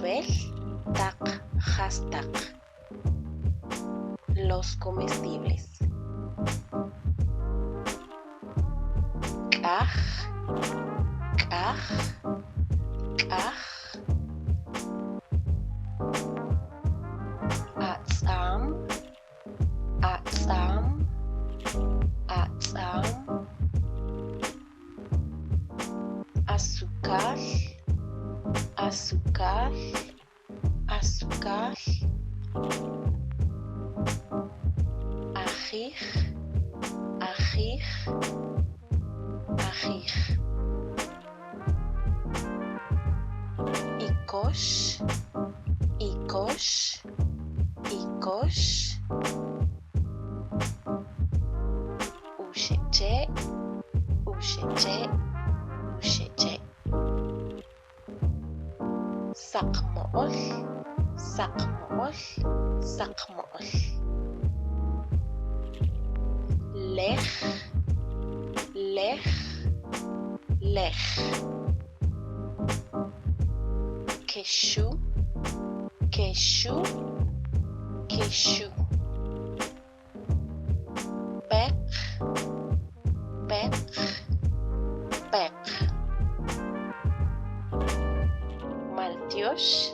Ronobel taq jastaq. Los comestibles. K'aj, k'aj, k'aj. Atz'am, atz'am, atz'am. Asukal, asukal, asukal. Ajij, ajij, ajij. Ikox, ikox, ikox. Uxeche', uxeche', uxeche'. Saqmo'l, saqmo'l, saqmo'l. Lej, lej, lej. Kexu, kexu, kexu. Peq, peq, peq. Maltyox.